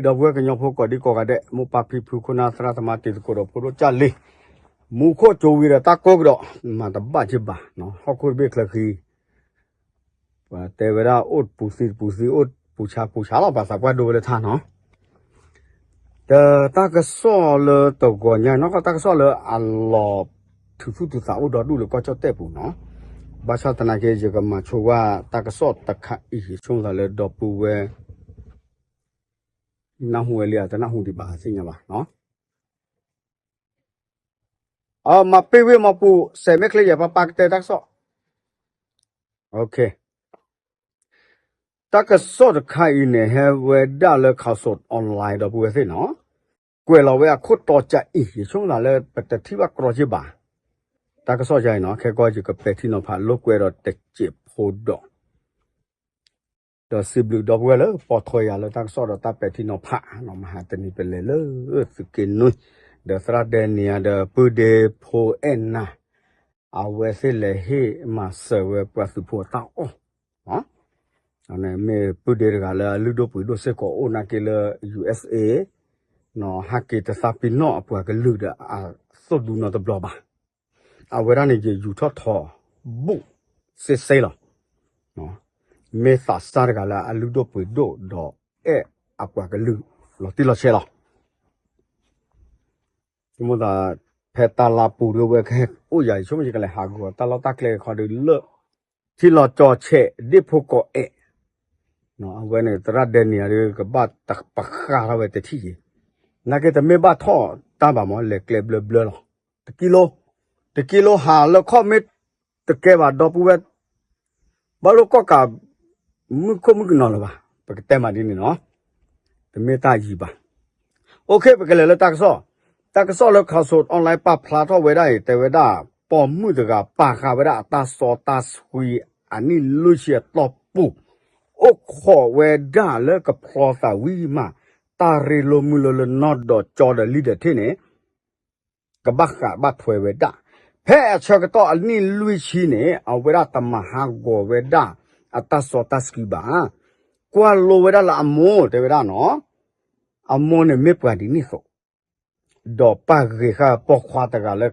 ဒီပုၢ်ဝဲၢ်ကညီဖိကိးဒံကိးဂၤဒဲး မိၢ်ပၢ်ဖံဖု ခိၣ်နၢ်သရၣ်သမါ တံၤသကိးဒီးဖိဒိၣ်ကၢ်လံ, မူခိၣ်ကၠိဝံၤဒီးတၢ်ကိၢ်ကဒီး မၤတဘၣ်က့ဘၣ်, ဟီၣ်ခိၣ်တဘ့ၣ်ချၢဃံ, ပှၤတဲဝဲဒၣ်အိၣ်တပူၤသံတပူၤသံ အိၣ်ပူၤဆါပူၤဆါလီၤ ပှၤသးပှၢ်ဒိဝဲလၢထါနီၤ, ဒီးတၢ်ကစီၣ်လၢတဂီၤညါနီၢ်ကီၢ် တၢ်ကစီၣ်လၢအလီၤထုးသူၣ်ထုးသးအိၣ်ဒီဒူၣ်လၢကီၢ်ကၠီၣ်တဲၣ်ပူၤနီၤ, ဘၣ်ဆၣ်သနာ်က့ ယကမၤဆိဝဲတၢ်ကစီၣ်တခါအံၤ ယဆိကမိၣ်သးလၢဒီပုၢ်ဝဲၢ် နၢ်ဟူဝဲလံဧါ တနၢ်ဟူဒံးဘၣ်သ့ၣ်ညါဘၣ်နီၤ, အမၤပ့ၢ်ဝ့ၢ်မီပူၤ စဲးမ့ၢ်ချ့ယဲၢ်ပၢ်ပၢ်ကတဲတၢ်ကစီၣ်, တၢ်ကစီၣ်တခါအံၤန့ၣ် ဟဲဝဲဒၣ်လၢ Khaosod Online ဒီပုၢ်ဝဲၢ်သ့ၣ်နီၤ, ကွဲးလီၤဝဲအခိၣ်တီကၢ်အံၤ ယဆိကမိၣ်သးလၢပတထံၣ်ဘၣ်ကြီက့ဘၣ်, တၢ်ကစီၣ်ယါအံၤနီၤ ခဲကီၢ်ယကပဲာ်ထံနီၤဖးလိာ်ကွဲဒီးတစဲးဖိဒီး ဒီးစံးဘျုးဒီပုၢ်ဝဲၢ်လၢပိာ်ထွဲယၤလၢတၢ်ကစီၣ်ဒီး တၢ်ပဲာ်ထံနီၤဖးနီၤ မဟါတနံၤပလဲၤလၢသုးက့နွံ, ဒီးသရၣ်ဒဲနံယၤဒီးပုၢ်ဒ့ဖိအဲၣ်နၤ, အဝဲသ့ၣ်လဲၤဟ့ၣ်မၤစၢၤဝဲပှၤသုးဖိအတၢ်အီၣ်, မ့ၢ်ပုၢ်ဒ့တဂၤလၢအလုၢ်ဒိၣ်ပှ့ၤဒိၣ်စ့ၢ်ကီးအိၣ်နာ်က့လၢ ယူၢ်အ့းအ့း နီၤ ဟဲက့ၤတသးပ့ၤနီၣ်အပှၤကလုာ်ဒီး အသိၣ်ဒူနီတဘျီဘၣ်, အဝဲဒၣ်န့ၣ် ယယူၤထီၣ်ထီ ဘူး စ့စ့လီၤ, မ့ၢ်သးစၢ်တဂၤလၢအလုၢ်ဒိၣ်ပှ့ၤဒိၣ်ဒီးအဲၣ်အပှၤကလုာ် လီၤတံၢ်လီၤဆဲးလီၤ, ဆိကမိၣ်သး ဖဲတၢ်လါပူၤဒ်ဝဲကဟဲအိၣ်ယၤ ယဆိကမိၣ်ယကလဲၤဟးဂီၤတၢ်လီၢ်တၢ်ကျဲခီဒီးလၢ ထံလီၤကၠီၤဆဲးဒ့ၣ်ဖိကိးအဲၣ် အဝဲန့ၣ် သရၣ်ဒဲနံယၤဒီး ကဘၣ်ပဃၣ်ထီၣ်ဝဲတထံၣ်က့ၤ, နာ်က့တမ့ၢ်ဘၣ်ထီၣ်တၢ်ဘၣ်မး လဲၤကျဲဘျၢဘျၢလီၤ, တကံလိ, တကံလိဟးလၢခီၣ်မ့ၢ်တကဲဘၣ်ဒီပုၢ်ဝဲၢ်, ဘၣ်လိၣ်ကီၢ်ကး မုၢ်ခိၣ်မုၢ်ကနီၤလၢၤဘၣ်, ပကတဲမးဒ်န့ၣ်နီၤ, တမ့ၢ်တၢ်ယံၤဘၣ် OK ပကလဲၤလၢတၢ်ကစီၣ်, တၢ်ကစီၣ်လၢ Khaosod Online ပာ်ဖျါထီၣ်ဝဲဒၣ်အံၤ တဲဝဲဒၣ် ပိာ်မုၣ်တဂၤပာ်ဃာ်ဝဲဒၣ်အတၢ်စီတၢ်ဆှံ အနံၣ်လွံၢ်ဆံအတီၢ်ပူၤ, အိၣ်ခိးဝဲဒၣ်လၢကဖျီသးဝံၤမး, တၢ်ရ့လိာ်မုာ်လိာ်လၢနီၢ်ဒီးကၠီဒီးလံဒီးထ့ၣ်န့ၣ် ကဘၣ်ဃးဘၣ်ထွဲဝဲဒၣ်, ဖဲအဆၢကတီၢ်အနံၣ်လွံၢ်ဆံန့ၣ် အဝဲဒၣ်တမၤဟးဂီၤဝဲဒၣ် အတၢ်စီတၢ်ဆှံဘၣ်, ကွၢ်လိဝဲဒၣ်လၢအမိၢ်တဲဝဲဒၣ်နီၤ, အမိၢ်န့ၣ်မ့ၢ်ပှၤဒ်န့ၣ်အသိး, ဒီးပာ်ဂ့ၤဃာ်ပိာ်ခွါတဂၤလၢ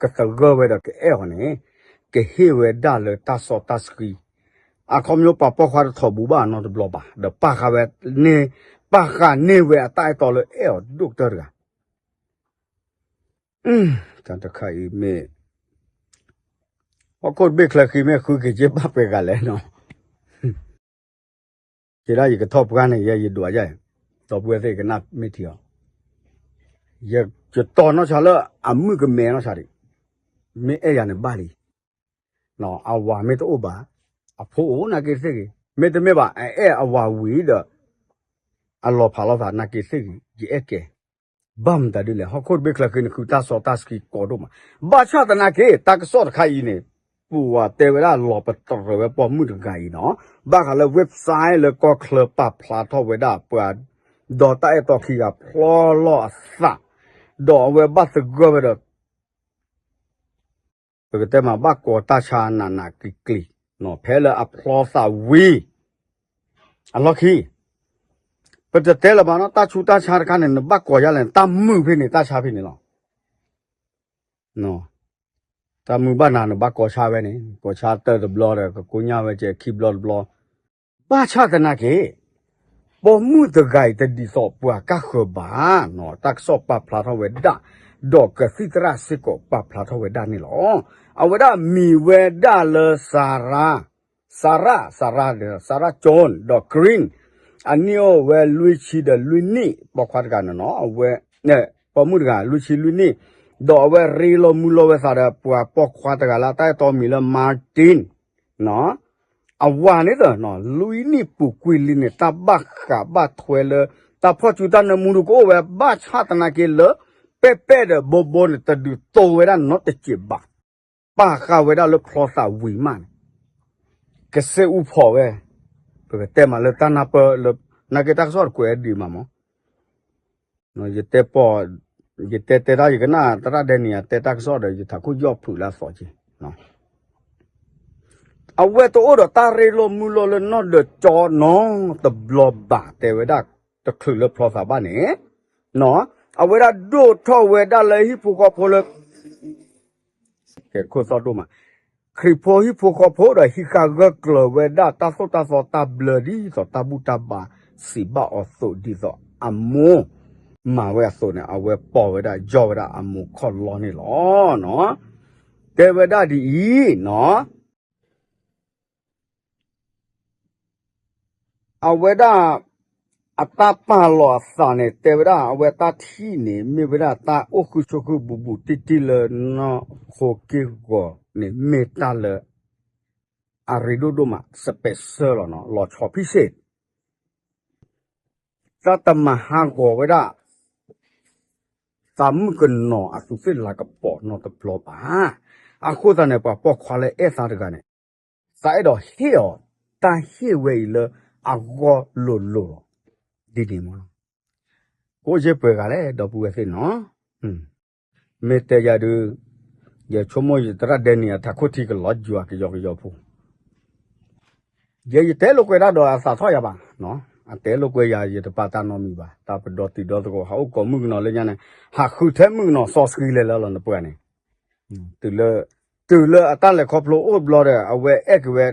ကသဂၢၢ်ဝဲဒီးကအဲၣ်အီၤန့ၣ်, ကဟ့ၣ်ဝဲဒၣ်လၢတၢ်စီတၢ်ဆှံ, အခီပညီပှၤပိာ်ခွါတထီၣ်ဘူးဘၣ်နီတဘျီဘၣ်, ဒီးပာ်ဃာ်ဝဲန့ၣ်, ပာ်ဃာ်န့ၢ်ဝဲအတၢ်အဲၣ်တီလၢအဲၣ်အီၤဒိၣ်ကတၢၢ်တဂၤ တၢ်တခါအံၤမ့ၢ် ဟီၣ်ခိၣ်တဘ့ၣ်ချၢဃံမ့ၢ်ဃုက့ၤက့ဘၣ်ပှဲၤဂၤလဲၣ်နီၤ, က့ဒၣ်ယကထီၣ်ပှၢ်န့ၣ် ယဲယဒွးယဲ, ဒီပုၢ်ဝဲၢ်သ့ၣ်ကနၣ်မ့ၢ်ထံအီၤ, ယတီၤနီၢ်ဆါလၢအမုၣ်ကမဲနီၢ်ဆါဒံး, မ့ၢ်အဲၣ်ယၤန့ၣ်ဘၣ်လံ, အဝၤမ့ၢ်တအိၣ်ဘၣ်, အဖိအိၣ်နာ်က့သ့ၣ်ဂ့ၤ, မ့တမ့ၢ်ဘၣ် အအဲၣ်အဝၤဝံၤဒီး အလီၤဖးလိာ်သးနာ်က့သ့ၣ်ဂ့ၤ ယအဲၣ်ကဲ ဘၣ်မတၤဒ်လဲၣ် ဟီၣ်ခိၣ်တဘ့ၣ်ချၢဃံန့ၣ်ဃုတၢ်စီတၢ်ဆှံကိးဒိၣ်မး, ဘၣ်ဆၣ်သနာ်က့ တၢ်ကစီၣ်တခါအံၤန့ၣ် ပူၤဝဲတဲဝဲဒၣ်လီၤပတြၢၤဝဲပိာ်မုၣ်တဂၤအံၤနီၤ, ဘၣ်ဃးလၢ website လၢကီၢ်ချၢပာ်ဖျါထီၣ်ဝဲဒၣ်ပှၤ, ဒီးတၢ်အဲၣ်တီခံဂၤဖျီလီၤအသး, ဒီးအဝဲဘၣ်သဂၢၢ်ဝဲဒီး ပကတဲမးဘၣ်ကိးတၢ်ဆါနးနးကျံၤကျံၤ, ဖဲလၢအဖျီသးဝံၤ အလီၢ်ခံ, ပတတဲလၢၤဘၣ်နီၤ တၢ်ဆူးတၢ်ဆါတခါန့ၣ် နဘၣ်ကိးယါလဲၣ် တၢ်မုာ်ဖဲန့ၣ် တၢ်ဆါဖဲန့ၣ်လီၤ. တၢ်မုာ်ဘၣ်နၤ နဘၣ်ကိးဆါဝဲန့ၣ် ကိးဆါတၢၢ်တဘျီဒီး ကကိညၢ်ဝဲကဲခံဘျီတဘျီ, ဘၣ်ဆၣ်သနာ်က့ ပိာ်မုၣ်တဂၤအံၤတဒ်သိးပှၤကါဃၢၤဘၣ်နီၤ တၢ်ကစီၣ်ပာ်ဖျါထီၣ်ဝဲဒၣ်, ဒီးကသံၣ်သရၣ်စ့ၢ်ကီးပာ်ဖျါထီၣ်ဝဲဒၣ်န့ၣ်လီၤ. အဝဲဒၣ်မံၤဝဲဒၣ်လၢ Sarah, Sarah, Sarah, Sarah John ဒီး Green, အနံၣ်အိၣ်ဝဲလွံၢ်ဆံဒီးလွံၢ်နံၣ် ပိာ်ခွါတဂၤန့ၣ်နီၤ, အဝဲ, ပိာ်မုၣ်တဂၤလွံၢ်ဆံလွံၢ်နံၣ်, ဒီးအဝဲရ့လိာ်မုာ်လိာ်ဝဲသးဒီးပှၤပိာ်ခွါတဂၤလၢအတၢ်အဲၣ်တီမံၤလၢ Martin နီၤ အဝၤန့ၣ်ဒီး လွံၢ်နံၣ်ပူၤကွံာ်လံန့ၣ် တၢ်ဘၣ်ဃးဘၣ်ထွဲလၢ တၢ်ဖီၣ်စုတၢ်နၢမူဒုကအိၣ်ဝဲ ဘၣ်ဆၣ်သနာ်က့လၢ ပဲၣ်ပဲၣ်ဒီးဘိဘိန့ၣ် တဒုးတိၤဝဲဒၣ်နီတစဲးဘၣ်, ပာ်ဃာ်ဝဲဒၣ်လၢဖျီသးဝံၤမးန့ၣ် ကစ့အူဖီၣ်ဝဲ, ပကတဲမးလၢတၢ်နၢ်ပၢၢ်လၢ နာ်က့တၢ်ကစီၣ်တကွဲးဒံးမးမး ယတဲပီၢ်, ယတဲတဲတၢ် ယကနၣ် သရၣ်ဒဲနံၤယၤတဲတၢ်ကစီၣ်ဒီး ယထးခိၣ်ယီၣ်ဖုးလၢအသီက့ၤ, အဝဲတအိၣ်ဒီးတၢ်ရ့လိာ်မုာ်လိာ်လၢနီၢ်ဒီးကၠီနီတဘျီဘၣ် တဲဝဲဒၣ်, တချုးလၢဖျီသးဘၣ်န့ၣ်, အဝဲဒၣ်ဒိၣ်ထီၣ်ဝဲဒၣ်လၢဟံၣ်ဖိဃီဖိလၢ ကဲခိၣ်သီၣ်ဒိၣ်မး, ခရံာ်ဖိဟံၣ်ဖိဃီဖိဒီးဟံးဃာ်ဂၢၢ်ကျၢၤဝဲဒၣ်တၢ်သိၣ်တၢ်သီတၢ်ဘျၢ ဒ်သိးတၢ်ဘူၣ်တၢ်ဘါစံးဘၣ်အီၤအသိး ဒ်သိးအမိၢ်မၤဝဲအသိးန့ၣ် အဝဲပိာ်ဝဲဒၣ်ယီၢ်ဝဲဒၣ်အမိၢ်ခီၣ်လီန့ၣ်လီၤ. တဲဝဲဒၣ်ဒ်အံၤနီၤ အဝဲဒၣ် အတၢ်ပာ်လီၤအသးန့ၣ် တဲဝဲဒၣ် အဝဲတၢ်ထံၣ်န့ၣ် မ့ၢ်ဝဲဒၣ်တၢ်အိၣ်ဃုဆိးဃုဘူးဘူးတံၢ်တံၢ်လၢနီၢ်ခိက့ၢ်ဂီၤန့ၣ် မ့ၢ်တၢ်လၢ အရ့ဒိၣ်ဒိၣ်မး special လီၤနီၤ လီၤဆီဖံၣ်စ့ၢ် တၢ်တမၤဟးဂီၤဝဲဒၣ် သးမုၣ်ကနီၤအသူးသ့ၣ်လၤကပီၤနီတဘျီဘၣ်. အဃိသတးန့ၣ် ပှၤပိာ်ခွါလၢအဲၣ်သးတဂၤန့ၣ် သးအဲၣ်ဒိးဟ့ၣ်အီၤ တၢ်ဟ့ၣ်ဝဲအံၤလၢအဂီၢ်လိၤလိၤလီၤ. ဒ်န့ၣ်မ့ၢ် ကအိၣ်ယ့ၢ်ပှဲၤဂၤလဲၣ် ဒီပုၢ်ဝဲၢ်သ့ၣ်နီၤ မ့ၢ်တဲယၤဒုး ယဆိကမိၣ်ယသရၣ်ဒဲန့ၣ် အထးခိၣ်ထံကလီၤယွၤကယီကယီဖိ ယဲယတဲလိာ်ကွဲဒၣ်ဒီးအသးထီၣ်ယၤဘၣ်, အတဲလိာ်ကွဲယၤ ယတပာ်တၢ်နီတမံၤဘၣ်, တၢ်ပဒီတံၤဒီသကိး ဟးအိၣ်ကိးမုၣ်ကနီၤလၢညါန့ၣ် ဟးဃုထဲမုၣ်ကနီၤစီဆှံလဲၤလၢလီၤနပှၤန့ၣ်, တုၤလၢအတၢ်လဲၤခီဖျိအိၣ်တဘျီဒီး အဝဲအဲၣ်က့ၤဝဲ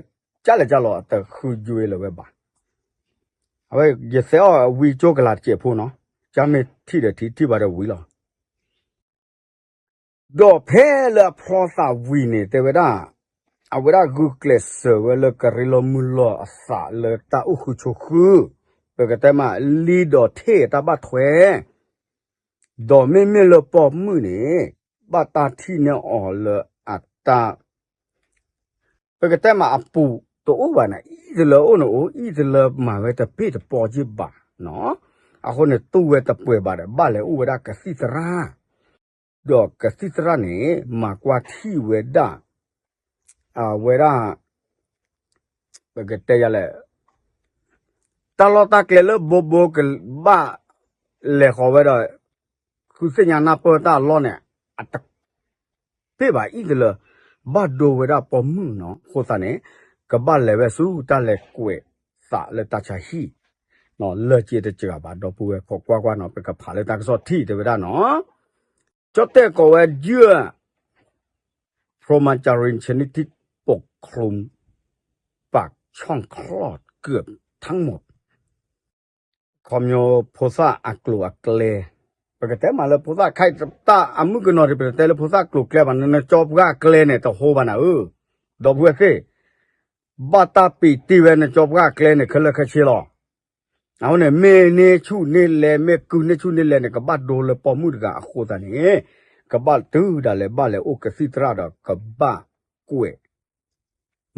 ကၢ်လဲၤကၢ်လီၤ အတဃုယွဲလၢၤဝဲဘၣ်. အဝဲယသဲအီၣ်ဝံကၠိကလၤတစဲးဖိနီၤ, ကၢ်မ့ၢ်ထံၣ်ဒီးထံၣ် ထံၣ်ဘၣ်ဒီးဝံၤလီၤ. ဒီးဖဲလၢအဖျီသးဝံၤန့ၣ် တဲဝဲဒၣ် အဝဲဒၣ်ဂုာ်ကျဲးစၢးဝဲလၢကရ့လိာ်မုာ်လိာ်အသးလၢတၢ်အိၣ်ဃုဆိးဃု, ပကတဲမးလံဒီးထ့ၣ်တၢ်ဘၣ်ထွဲ, ဒီးမ့မ့ၢ်လၢပိာ်မုၣ်န့ၣ် ဘၣ်တၢ်ထံၣ်န့ၢ်အီၤလၢအတၢ် ပကတဲမးအပူၤတအိၣ်ဘၣ်န့ၣ် အံၣ်တလၢအိၣ်န့ၣ်အိၣ် အံၣ်တလၢမၤဝဲတပ့ၢ်တပီၢ်က့ၢ်ဘၣ်, အဃိန့ၣ်တူၢ်ဝဲတပှဲၤဘၣ်ဒီး ဘၣ်လဲၤအိၣ်ဝဲဒၣ်ကသံၣ်သရၣ်, ဒီးကသံၣ်သရၣ်န့ၣ် မၤကွၢ်ထံၣ်ဝဲဒၣ် အဝဲဒၣ် ပကတဲယၤလဲၣ် တၢ်လီၢ်တၢ်ကျဲလၢဘိဘိကဘၣ်လဲၤဃီၤဝဲဒီး ဃုသ့ၣ်ညါနၢ်ပၢၢ်တၢ်အလီၢ်န့ၣ် အတ ပ့ၢ်ဘၣ်အံၣ်တလၢ ဘၣ်ဒိဝဲဒၣ်ပိာ်မုၣ်နီၤ အဃိသတးန့ၣ် ကဘၣ်လဲၤဝဲဆူတၢ်လဲၤကွဲးသးလၢတၢ်ဆါဟံၣ်, လၢက့တစှၤဘၣ် ဒီပုၢ်ဝဲၢ်ခိးကွၢ်ကွၢ်နီၤ ပကဖးလၢတၢ်ကစီၣ်ထံၣ်တဲဝဲဒၣ်နီၤ, ကၠီၣ်တဲၣ်ကိးဝဲ เยื่อ พรหมจรรย์ชนิดที่ปกคลุม ปากช่องคลอดเกือบทั้งหมด ခီဖျိဖိသၣ်အကျိၤအကျဲ, ပကတဲမးလၢဖိသၣ်ခဲအံၤ တၢ်အမုၣ်ကနီၤဒ်ပတဲလၢဖိသၣ်ကျိၤကျဲဘၣ်န့ၣ် နကၠီပှၢ်အကျဲန့ၣ် တဟိဘၣ်နၤဧၢ, ဒီပုၢ်ဝဲၢ်သ့ၣ်, ဘၣ်တၢ်ပံးတ့ၢ်ဝဲနကၠီပှၢ်အကျဲန့ၣ် ခဲလၢာ်ခဲဆ့လီၤ. အဃိန့ၣ် မ့ၢ်န့ၢ်ဆူၣ်န့ၢ်လဲၤ မ့ၢ်ကုၢ်န့ၢ်ဆူၣ်န့ၢ်လဲၤန့ၣ် ကဘၣ်ဒိလၢပိာ်မုၣ်တဂၤအဃိသတးန့ၣ်, ကဘၣ်တုၤဒၣ်လဲာ်ဘၣ်လဲၤအိၣ်ကသံၣ်သရၣ်ဒီးကဘၣ်ကွဲး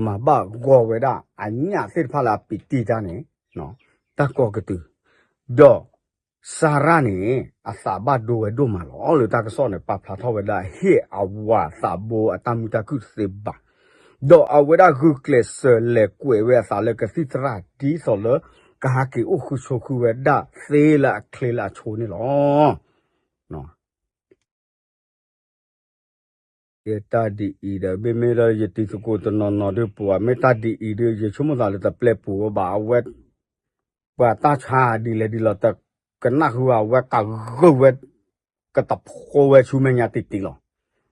မၤဘၣ်ဂီၤဝဲဒၣ်အညၣ်သ့ၣ်တဖၣ်လၢအပံးတ့ၢ်တၢ်န့ၣ်, တၢ်ကိးကတုၤ, ဒီးစၤရါန့ၣ် အသးဘၣ်ဒိဝဲဒိၣ်မးလီၤ. လၢတၢ်ကစီၣ်န့ၣ် ပာ်ဖျါထီၣ်ဝဲဒၣ်ဟ့ၣ်အဝၤသးဘိအတၢ်မုာ်တၢ်ခုၣ်တသ့ဘၣ်, ဒီးအဝဲဒၣ်ဂုာ်ကျဲးစၢးလဲၤကွဲးဝဲအသးလၢကသံၣ်သရၣ် ဒ်သိးလၢကဟးက့ၤအိၣ်ဃုဆိးဃုဝဲဒၣ်သ့လၢအချ့လၢအဆိန့ၣ်လီၤ. ယတၢ်ဒ်အံၤဒီး မ့မ့ၢ်လၢယတံၤသကိးတနီၤနီၤဒုးပှၤ မ့ၢ်တၢ်ဒ်အံၤဒုး ယဆိကမိၣ်သးလၢတပျဲပူၤဝဲဘၣ် အဝဲ ပှၤတၢ်ဆါဒ်လဲၣ်ဒ်လဲၣ် တကနၣ်ဃုာ် အဝဲကဂုာ်ဝဲ ကတဖိဝဲဆူမဲာ်ညါတံၢ်တံၢ်လီၤ.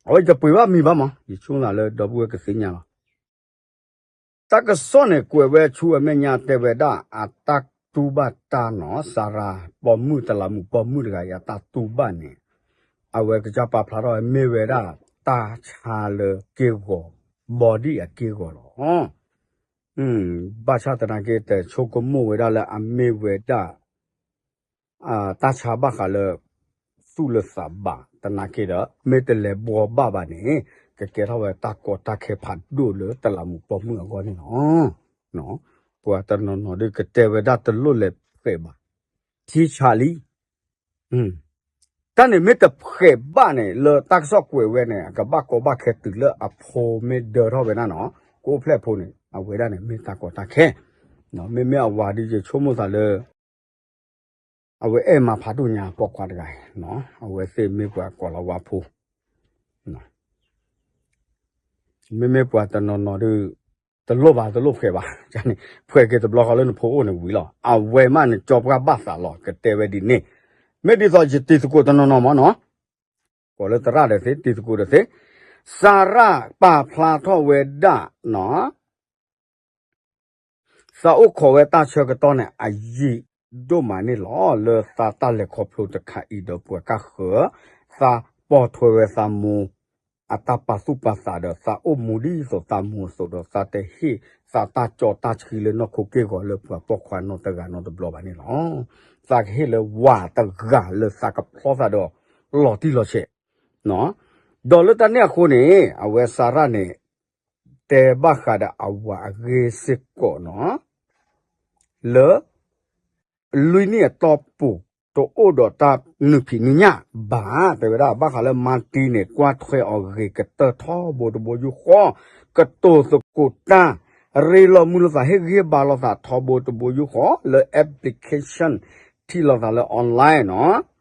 အဝဲယပှ့ၤဘၣ်မံၤဘၣ်မး ယဆိကမိၣ်သးလၢဒီပုၢ်ဝဲၢ်ကသ့ၣ်ညါလီၤ. တၢ်ကစီၣ်န့ၣ် ကွဲးဝဲဆူအမဲာ်ညါတဲဝဲဒၣ် အတၢ်တူၢ်ဘၣ်တၢ်နီၤ စၤရါ ပိာ်မုၣ်တလးမူးပိာ်မုၣ်တဂၤအံၤ အတၢ်တူၢ်ဘၣ်န့ၣ် အဝဲကစၢ်ပာ်ဖျါထီၣ်ဝဲမ့ၢ်ဝဲဒၣ် တၢ်ဆါလၢက့ၢ်ဂီၤ ဘီဒံၣ်အက့ၢ်ဂီၤလီၤ. ဘၣ်ဆၣ်သနာ်က့ တဆိကမိၣ်ဝဲဒၣ်လၢအမ့ၢ်ဝဲဒၣ် တၢ်ဆါဘၣ်ဃးလၢ သူၣ်လၢသးဘၣ်သနာ်က့ဒီး မ့ၢ်တလဲၤဘှီဘၣ်ဘၣ်န့ၣ် ကကဲထီၣ်ဝဲတၢ်ကီတၢ်ခဲဖးဒိၣ်လၢတလးမူးပိာ်မုၣ်အဂီၢ်န့ၣ်လီၤ. ပှၤတနီၤနီၤဒုးကတဲဝဲဒၣ်တလိၣ်လဲၤဃဲးဘၣ် ထံဆးလံ တၢ်န့ၣ်မ့ၢ်တဃဲးဘၣ်န့ၣ် လၢတၢ်ကစီၣ်ကွဲးဝဲန့ၣ် အကဘၣ်ကီဘၣ်ခဲတုၤလၢအဖိမ့ၢ်ဒၢထီၣ်ဝဲဒၣ်နီၤ ကအိၣ်ဖျဲၣ်ဖိန့ၣ် အဝဲဒၣ်န့ၣ်မ့ၢ်တၢ်ကီတၢ်ခဲ မ့မ့ၢ်အဝၤဒုးယဆိကမိၣ်သးလၢ အဝဲအဲၣ်မၤဖးဒိၣ်ညါပိာ်ခွါတဂၤအံၤ အဝဲသ့ၣ်မ့ၢ်ပှၤကိးလီၤဝါဖိ မ့မ့ၢ်ပှၤတနီၤနီၤဒုး တလိၣ်ဘၣ် တလိၣ်ဖှဲးဘၣ်, န့ၣ် ဖှဲးက့ၤတဘျီဃီလၢနဖိအိၣ်န့ၣ်ဝံၤလီၤ. အဝဲမးန့ၣ် ကၠီပှၢ်ဘၣ်သးလီၤ ကတဲဝဲဒ်န့ၣ်. မ့ၢ်ဒ်သိးယတံၤသကိးတနီၤနီၤမးနီၤ, ကိးလၢသရၣ်ဒီးသ့ တံၤသကိးဒီးသ့, စၤရၣ်ပာ်ဖျါထီၣ်ဝဲဒၣ်နီၤ သးအိၣ်ခိးဝဲတၢ်ဆၢကတီၢ်န့ၣ် အယံာ်ဒိၣ်မးန့ၣ်လီၤ. လၢသးတၢ်လဲၤခီဖျိတခါအံၤဒီးပှၤကဃၢၤ, သးပိာ်ထွဲဝဲသးမိၢ် အတၢ်ပာ်သူၣ်ပာ်သးဒီး သးအိၣ်မူဒ်သိးသးမိၢ်အသိးဒီး သးတဟ့ၣ်သးတၢ်ကၠီတၢ်ဆှံလၢနီၢ်ခိက့ၢ်ဂီၤလၢပှၤပိာ်ခွါနီတဂၤနီတဘျီဘၣ်န့ၣ်လီၤ. သးကဟ့ၣ်လၢဝၤတဂၤလၢသးကဖျီသးဒီး လီၤတံၢ်လီၤဆဲး ဒီးလၢတၢ်န့ၣ်အဃိန့ၣ် အဝဲစၤရၣ်န့ၣ် တဲဘၣ်ဃးဒီးအဝၤအဂ့ၢ်စ့ၢ်ကီးနီၤ လၢ လွံၢ်နံၣ်အတီၢ်ပူၤ တအိၣ်ဒီးတၢ်နုာ်ဖံးနုာ်ညၣ်ဘၣ် တဲဝဲဒၣ် ဘၣ်ဃးလၢမါတံန့ၣ် ကွၢ်ထွဲအီၤဂ့ၤကတၢၢ်ထီဘိတဘိယူၢ်ဃီ, ကတိၤသကိးတၢ်, ရ့လိာ်မုာ်လိာ်သး ဟ့ၣ်ဂံၢ်ဟ့ၣ်ဘါလိာ်သးထီဘိတဘိယူၢ်ဃီ လၢ application ထံၣ်လိာ်သးလၢ online နီၤ.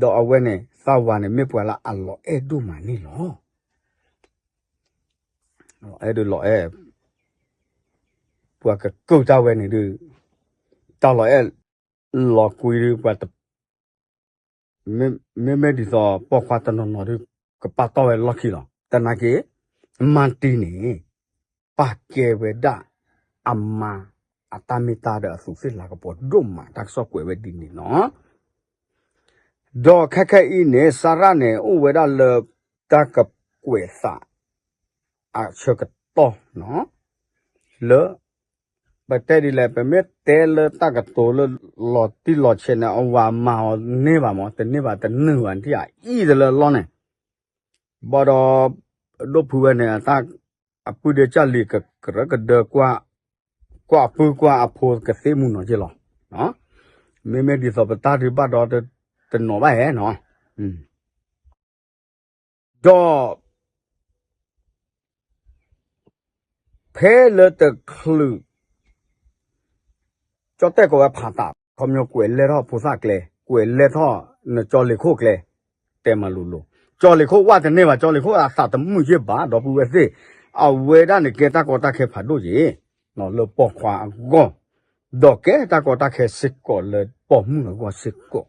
ဒီးအဝဲန့ၣ် သးဝၤန့ၣ် မ့ၢ်ပှၤလၢအလီၤအဲၣ်ဒိၣ်မးန့ၣ်လီၤ. အဲၣ်ဒိးလီၤအဲၣ်, ပှၤကကုၢ်တၢ်ဝဲန့ၣ်ဒုး တၢ်လီၤအဲၣ် လီၤကွံဒုး ပှၤတ မ့မ့ၢ်ဒ်သိးပိာ်ခွါတနီၤနီၤဒုး ကပာ်တီၢ်ဝဲလီၢ်ခံလီၤ. သနာ်က့ မါတံန့ၣ် ပာ်ကဲဝဲဒၣ် အမါ အတၢ်မ့ၢ်တၢ်ဒီးအသူးသ့ၣ်လၤကပီၤဒိၣ်မး တၢ်ကစီၣ်ကွဲးဝဲဒ်န့ၣ်နီၤ. ဒီးခဲခဲအံၤန့ၣ် စၤရၣ်န့ၣ် အိၣ်ဝဲဒၣ်လၢ တၢ်ကကွဲးသး အဆၢကတီၢ်နီၤ လၢ ပတဲဒ်လဲၣ် ပမ့ၢ်တဲလၢတၢ်ကတိၤလၢလီၤတံၢ်လီၤဆဲးန့ၣ် အဝၤမၤအီၤန့ၢ်ဘၣ်မး တန့ၢ်ဘၣ်တနုာ်ဘၣ်ထံၣ်အအံၤတလၢလီၢ်န့ၣ် ဘၣ်ဒီး ဒိၣ်ဖုဝဲန့ၣ် အတၢ် အပုၢ်ဒ့ကၢ်လံၤကရၢကဒၢ ကွၢ်အပုၢ်ကွၢ်အဖိကသ့မုၢ်နီၤက့လီၤ. မ့မ့ၢ်ဒ်သိးပတၢ်ဒုးဘၣ်ဒီး တနီၤဘၣ်ဟဲနီၤ ဒီး ဖဲလၢတချုး ကၠီၣ်တဲၣ်ကိးဝဲဖးတး ခီပညီကွဲးလဲၢ်ထီၣ်ဖိသၣ်ကျဲ ကွဲးလဲၢ်ထီၣ်နကၠီလ့ၤခိၣ်ကျဲ တဲမၤလိၤလိၤ ကၠီလ့ၤခိၣ်ဝဲတန့ၢ်ဘၣ် ကၠီလ့ၤခိၣ်အသးတမုာ်ယ့ၢ်ဘၣ် ဒီပုၢ်ဝဲၢ်သ့ၣ် အဝဲဒၣ်န့ၣ်ကဲတၢ်ကီတၢ်ခဲဖးဒိၣ်က့ၤ လၢပိာ်ခွါအဂီၢ် ဒီးကဲတၢ်ကီတၢ်ခဲစ့ၢ်ကီးလၢပိာ်မုၣ်အဂီၢ်စ့ၢ်ကီး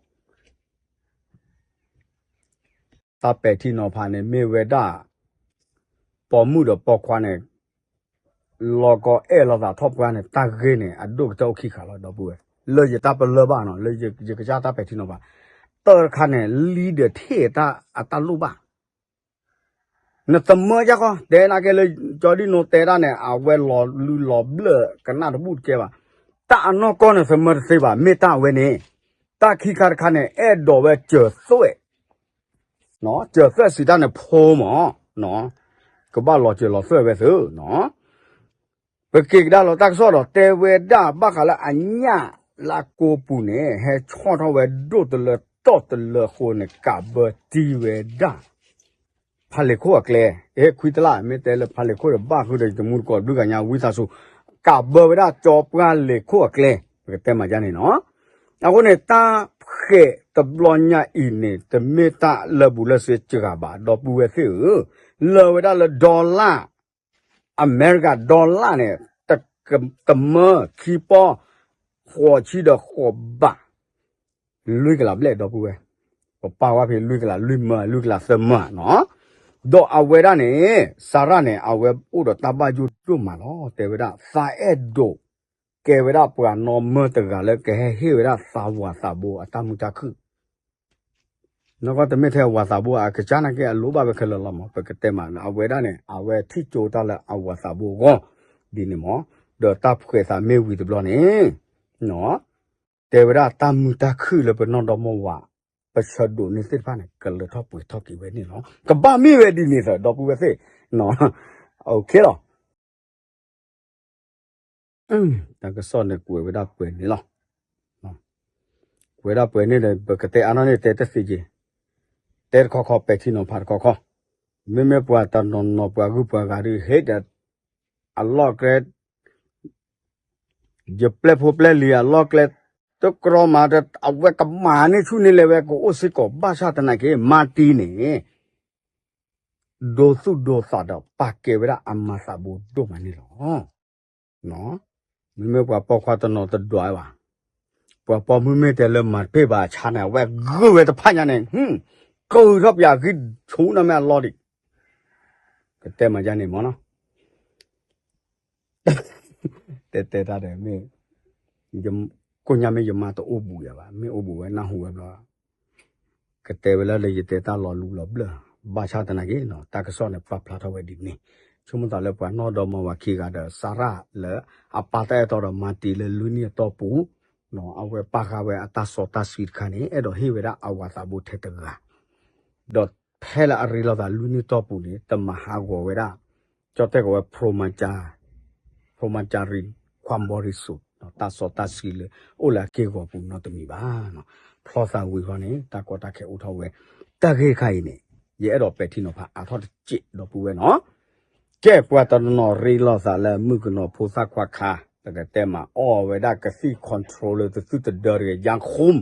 တၢ်ပဲာ်ထံနီၤဖးန့ၣ် မ့ၢ်ဝဲဒၣ် ပိာ်မုၣ်ဒီးပိာ်ခွါန့ၣ် လီၤကီအဲၣ်လိာ်သးထီၣ်ပှၢ်န့ၣ် တၢ်ဂ့ၢ်န့ၣ် အဒိၣ်ကတၢၢ်အိၣ်ခံခါလီၤ ဒီပုၢ်ဝဲၢ် လၢယတၢ်ပလၢၢ်ဘၣ်နီၤ လၢယကစၢ်တၢ်ပဲာ်ထံနီၤဖး တၢ်တခါန့ၣ် လံဒီးထံၣ်တၢ်အတၢ်လိၣ်ဘၣ် နသမၢယၢ်ဃီ တဲနာ်က့လၢ ကၠီဒံၣ်နိတဲတၢ်န့ၣ် အဝဲလီၤလုၢ်လီၤဘျၢၣ်ကနၣ်တဘူၣ်တကဲဘၣ်. တၢ်အနီၢ်ကီၢ်န့ၣ် သမၢတသ့ဘၣ် မ့ၢ်တၢ်အဝဲန့ၣ် တၢ်ခံခါတခါန့ၣ် အဲၣ်ဒိးဝဲစၢၤသွဲၣ် စၢၤသွဲၣ်စံးတၢ်န့ၣ်ဖိမး ကဘၣ်လီၤစၢၤလီၤသွဲၣ်ဝဲသု ပက့ၤကဒါလီၤတၢ်ကစီၣ်ဒီး တဲဝဲဒၣ်ဘၣ်ဃးလၢအညၣ်လၢအကိပူၤန့ၣ် ဟဲဆီၣ်ထီၣ်ဝဲဒိၣ်တလၢတီၢ်တလၢအဃိန့ၣ် ကးဘၢတံၢ်ဝဲဒၣ် ဖးလ့ၤခိၣ်အကျဲ အဲ ခွံတလၢ် မ့ၢ်တဲလၢဖးလ့ၤခိၣ်ဒီးဘၣ်ဃုာ်ဒီး ယတမူတကိးဘျုးဂၤညါဝံသးစူၤ ကးဘၢဝဲဒၣ်ကၠီပှၢ်လ့ၤခိၣ်အကျဲ ပကတဲမၤဒ်န့ၣ်နီၤ. အဃိန့ၣ် တၢ်ဖှဲးတဘျီညါအံၤန့ၣ် တမ့ၢ်တၢ်လၢာ်ဘူၣ်လၢာ်စ့စှၤဘၣ် ဒီပုၢ်ဝဲၢ်သ့ၣ်ဧၢ, လၢာ်ဝဲဒၣ်လၢ dollar အမဲရကၤ dollar န့ၣ် တမၢခံပီၢ် ဃိးဆံဒီးဃိးဘး လွံၢ်ကလးဘျဲၣ် ဒီပုၢ်ဝဲၢ်, ပပာ်ဝဲဖဲလွံၢ်ကလးလွံၢ်မၢ လွံၢ်ကလးသၢမၢနီၤ. ဒီးအဝဲဒၣ်န့ၣ် စၤရၣ်န့ၣ် အဝဲအိၣ်ဒီးတၢ်ဘၣ်ယိၣ်ဒိၣ်မးလီၤ. တဲဝဲဒၣ် သးအဲၣ်ဒိးကဲဝဲဒၣ်ပှၤနီၢ်မၢတဂၤလၢကဟဲဟ့ၣ်ဝဲဒၣ်သးဝၤသးဘိအတၢ်မုာ်တၢ်ခုၣ် နကီတမ့ၢ်ထဲအဝၤသးဘိအကစၢ်နာ်က့အလိၣ်ဘၣ်ဝဲခဲလၢာ်လီၤမး. ပကတဲမး အဝဲဒၣ်န့ၣ် အဝဲထံၣ်ကၠိတၢ်လၢအဝၤသးဘိအဂီၢ် ဒ်န့ၣ်မး. ဒီးတၢ်ဖှဲးသးမ့ၢ်ဝံၤတဘျီန့ၣ် တဲဝဲဒၣ်တၢ်မုာ်တၢ်ခုၣ်လၢပနီၢ်ဒီမါဝၤ ပဆၢဒိးန့ၢ်သ့ၣ်တဖၣ်န့ၣ် ကလၢထီၣ်ပှဲၤထီၣ်က့ၤဝဲန့ၣ်လီၤ. ကဘၣ်မ့ၢ်ဝဲဒ်န့ၣ်သၢ ဒီပုၢ်ဝဲၢ်သ့ၣ် လီၤ. တၢ်ကစီၣ်န့ၣ်ကွဲးဝဲဒၣ်ပှဲၤန့ၣ်လီၤ. ကွဲးဒၣ်ပှဲၤန့ၣ်ဒီး ပကတဲအါနီၢ်န့ၣ်တဲတသ့က့ၤ, တဲတခီခီ ပဲာ်ထံနီၤဖးတခီခီ, မ့မ့ၢ်ပှၤတနီၤနီၤပှၤဂုၤပှၤဂၤဒုး ဟ့ၣ်ဒီး အလီၢ်ကျဲ ယပျဲၢ်ဖိပျဲၢ်လံၤအလီၢ်ကျဲ တကြၢးမး အဝဲကမၤန့ၢ်ဆူၣ်န့ၢ်လဲၤဝဲကအိၣ်စ့ၢ်ကီး ဘၣ်ဆၣ်သနာ်က့ မါတံန့ၣ် ဒိသူၣ်ဒိသးဒီးပာ်ကဲဝဲဒၣ်အမၤသးဘိဒိၣ်မးန့ၣ်လီၤ. မ့မ့ၢ်ပှၤပိာ်ခွါတနီၤတဒွးဘၣ်, ပှၤပိာ်မုၣ်မ့ၢ်တဲလၢမၤတပ့ၢ်ဘၣ်အဆါန့ၣ် အဝဲဂုာ်ဝဲတဖၣ်ညါန့ၣ်, ကဂုာ်ထီၣ်ပယၤဂံၢ်ဆူၣ်နီၢ်မ့ၢ်အလီၢ်ဒံး, ကတဲမၤယါန့ၣ်မ့ၢ်နီၤ တဲတဲတၢ်ဒီး မ့ၢ် ကိၣ်ညါမ့ၢ်ယမါတအိၣ်ဘူးယၤဘၣ်, မ့ၢ်အိၣ်ဘူးဝဲနၢ်ဟူဝဲဘျီ, ကတဲဝဲလၢလၢယတဲတၢ်လီၤလူလီၤဘျၢၣ်, ဘၣ်ဆၣ်သနာ်က့နီၤ တၢ်ကစီၣ်န့ၣ် ပာ်ဖျါထီၣ်ဝဲဒ်န့ၣ်, ဆိကမိၣ်သးလၢပှၤနီၢ်ဒီမါဝၤခံဂၤဒီး စၤရၣ်လၢအပၢ်တၢ်အဲၣ်တီဒီးမၤတံၤလၢလွံၢ်နံၣ်အတီၢ်ပူၤ, အဝဲပာ်ဃာ်ဝဲအတၢ်စီတၢ်ဆှံတခါန့ၣ် အဲၣ်ဒိးဟ့ၣ်ဝဲဒၣ်အဝၤသးဘိထဲတဂၤ ဒီးဖဲလၢအရ့လိာ်သးလွံၢ်နံၣ်တီၢ်ပူၤန့ၣ် တမၤဟးဂီၤဝဲဒၣ်, ကၠီတဲကီးဝဲ พรหมจรรย์ ความบริสุทธิ์ တၢ်စီတၢ်ဆှံလၢအိၣ်လၢအက့ၢ်ဂီၤပူၤနီတမံၤဘၣ်. ဖျီသးဝံၤဃီန့ၣ် တၢ်ကီတၢ်ခဲအိၣ်ထီၣ်ဝဲ, တၢ်ဂ့ၢ်တခါအံၤန့ၣ် ယအဲၣ်ဒိးပဲာ်ထံနီၤဖးအါထီၣ်တစဲးဒီပုၢ်ဝဲၢ်နီၤ ကဲ ပှၤတနီၤနီၤရ့လိာ်သးလၢမုၣ်ကနီၤဖိသၣ်ခွါခါ, ပကတဲမးအီၣ်ဝဲဒၣ်ကသံၣ် control လၢတသုတဒၢတဂ့ၤ ယါဃိၣ်,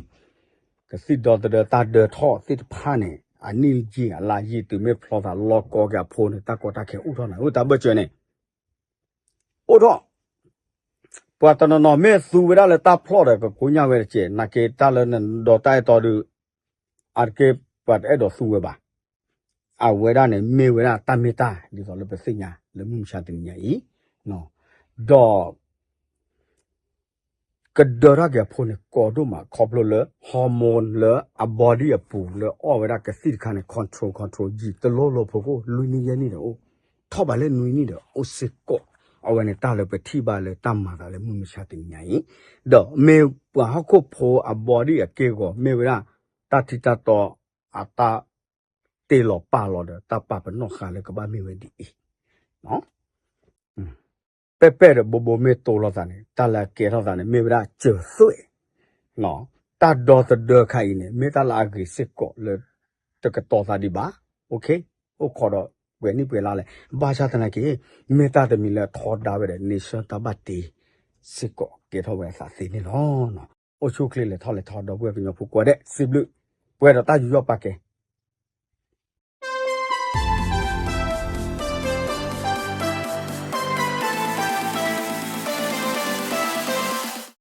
ကသံၣ်ဒီသဒၢတၢ်ဒၢထီၣ်သ့ၣ်တဖၣ်န့ၣ် အနံၣ်ယံာ်အလါယံာ်တုၤမ့ၢ်ဖျီသးလီၤကီက့ၤအဖိန့ၣ် တၢ်ကီတၢ်ခဲအိၣ်ထီၣ်န့ၣ် အိၣ်တၢ်ဘၢၣ်စၢၤန့ၣ် အိၣ်ထီၣ် ပှၤတနီၤနီၤမ့ၢ်သူဝဲဒၣ်လၢတၢ်ဖျီၣ်ဒီးကကိညၢ်ဝဲတက့ၢ်, နာ်က့တၢ်လၢနဒီးတၢ်အဲၣ်တီဒုး, အတက့ၢ်ပှၤတအဲၣ်ဒိးသူဝဲဘၣ်. အဝဲဒၣ်န့ၣ်မ့ၢ်ဝဲဒၣ်တၢ်မ့ၢ်တၢ် ဒ်သိးလၢပသ့ၣ်ညါလၢမုၢ်မဆါတနံၤညါအံၤ, ဒီး ကဒၢထီၣ်က့ၤအဖိန့ၣ် ကီဒိၣ်မး ခီဖျိလၢ hormone လၢအ body အပူၤလၢအီၣ်ဝဲဒၣ်ကသံၣ်တခါန့ၣ် control control ယံာ်တလိၣ်လိာ်ဖိခိၣ် လွံၢ်နံၣ်ယဲၢ်နံၣ်ဒီးအိၣ်, ထီၣ်ဘးလၢနွံနံၣ်ဒီးအိၣ်စ့ၢ်ကီး, အဝဲန့ၣ်တၢ်လၢပထံၣ်ဘၣ်လၢတၢ်မၤသးလၢမုၢ်မဆါတနံၤညါအံၤ, ဒီးမ့ၢ်ပှၤဟီၣ်ခိၣ်ဖိအ body အက့ၢ်အဂီၤ မ့ၢ်ဝဲဒၣ် တၢ်ထံတၢ်တီ အတၢ်တ့လီၤပာ်လီၤဒီး တၢ်ပာ်ပနီၣ်ဃာ်လၢကဘၣ်မ့ၢ်ဝဲဒ်အံၤ ပဲၣ်ပဲၣ်ဒီးဘိဘိမ့ၢ်တိလိာ်သးန့ၣ် တၢ်လၢအကဲထီၣ်သးန့ၣ် မ့ၢ်ဝဲဒၣ်စၢၤသွဲၣ်, တၢ်ဒီသဒၢခါအံၤန့ၣ် မ့ၢ်တၢ်လၢအဂ့ၤစ့ၢ်ကီးလၢ တကတီၤသးဒံးဘၣ်, အိၣ်ခိးဒီးပှဲၤနံၣ်ပှဲၤလါလဲၣ်, ဘၣ်ဆၣ်သနာ်က့ မ့ၢ်တၢ်တမံၤလၢအထီဒါဝဲဒီး nation တၢ်ဘၣ်တ့စ့ၢ်ကီးကဲထီၣ်ဝဲအသးသ့န့ၣ်လီၤ. အိၣ်ဆူၣ်အိၣ်ချ့လဲၤထီၣ်လဲၤထီ ဒီပုၢ်ဝဲၢ်ကညီဖိကိးဂၤဒဲး စံးဘျုး, ပှဲၤဒီးတၢ်ယူးယီၣ်ပာ်ကဲ,